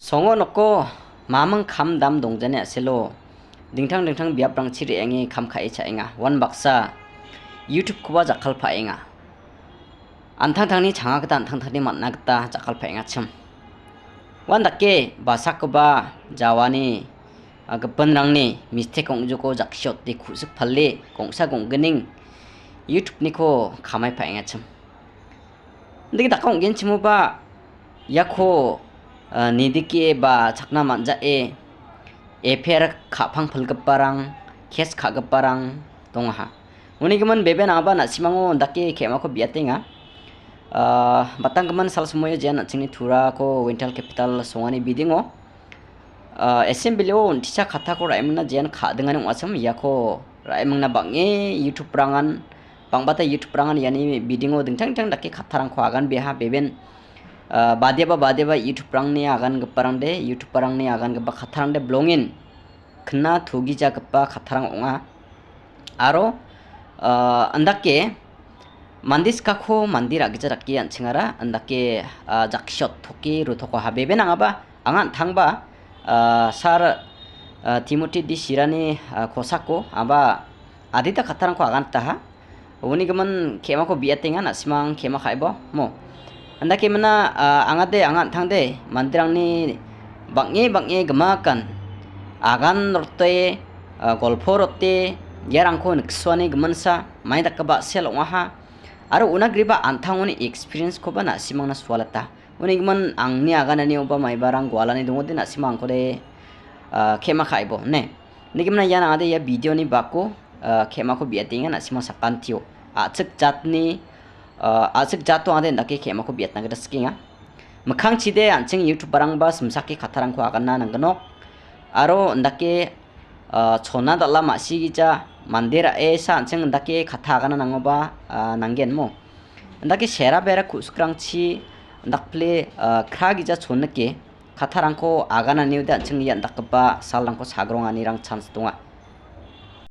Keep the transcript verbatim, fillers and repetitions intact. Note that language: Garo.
Songo noko maming kam dam dongjani a·selo dingtang dingtang biaprangchi re·ange kam ka·e cha·enga. Uan baksa YouTube-koba jakkalpaenga. An·tangtangni changa gita an·tangtangni man·a gita jakkalpaengachim. Uan dake basakgipa jawani, a, gipinrangni mistake ong·joko jaksiote ku·sik pale gongsa gonggining YouTube-niko kamaipaengachim. Indake daka ong·genchimoba iako, a, nidike ba chakna man·jae F I R ka·pang pilgiparang, case ka·giparang dongaha. Uni gimin bebe nangaba na·simango indake ke·mako biatenga. A, batanggimin sal somoio jean an·chingni Turako Wintel Capital songani bidingo, a, assembly-o on·tisa kattako ra·emingna jean ka·dingani ong·achim iako ra·emingna bang·e YouTube-rangan, bang·bata YouTube-rangan iani bidingo dingtang dingtang dake kattarangko aganbeaha. Beben, a, badiaba badiaba YouTube-rangni agangiparangde, YouTube-rangni agangipa kattarangde bilongin kina tugijagipa kattarang ong·a. Aro, a, indake mande skako mande ra·gija dake an·chingara indake, a, jaksiot toke rotoko habe. Bebe nangaba anga an·tangba, a, sar, a, Timothy D Sirani, a, kosako aba adita kattarangko agantaha. Uni gimin ke·mako biatenga na·simang ke·ma ka·ebo mo. Indake mina, a, angade anga an·tangde manderangni bang·e bang·e gimakan agan rote, a, golpo rote iarangko niksuani giminsa mai dakgipa sel ong·aha. Aro una griba an·tangoni experience-koba na·simangna sualata. Uni gimin angni agananioba maibarang gualani dongode na·simang angkode, a, ke·ma ka·ebo ne. Nigimna ian angade ia video-ni bako, a, ke·mako biatenga na·sima sakantio. A·chik jatni, a, a·chik jato angade indake ke·mako biatna gita sikenga. Mikkangchide an·ching YouTube-barangba simsake kattarangko agana nanggnok. Aro indake, a, chona dal·a ma·sigija mande ra·esa an·ching indake katta agana nangoba, a, nanggen mo. Indake sera bera ku·sikrangchi indakpile, a, kra gija chonike kattarangko agananiode an·ching ia indakgipa salrangko sagrongani rang chans donga.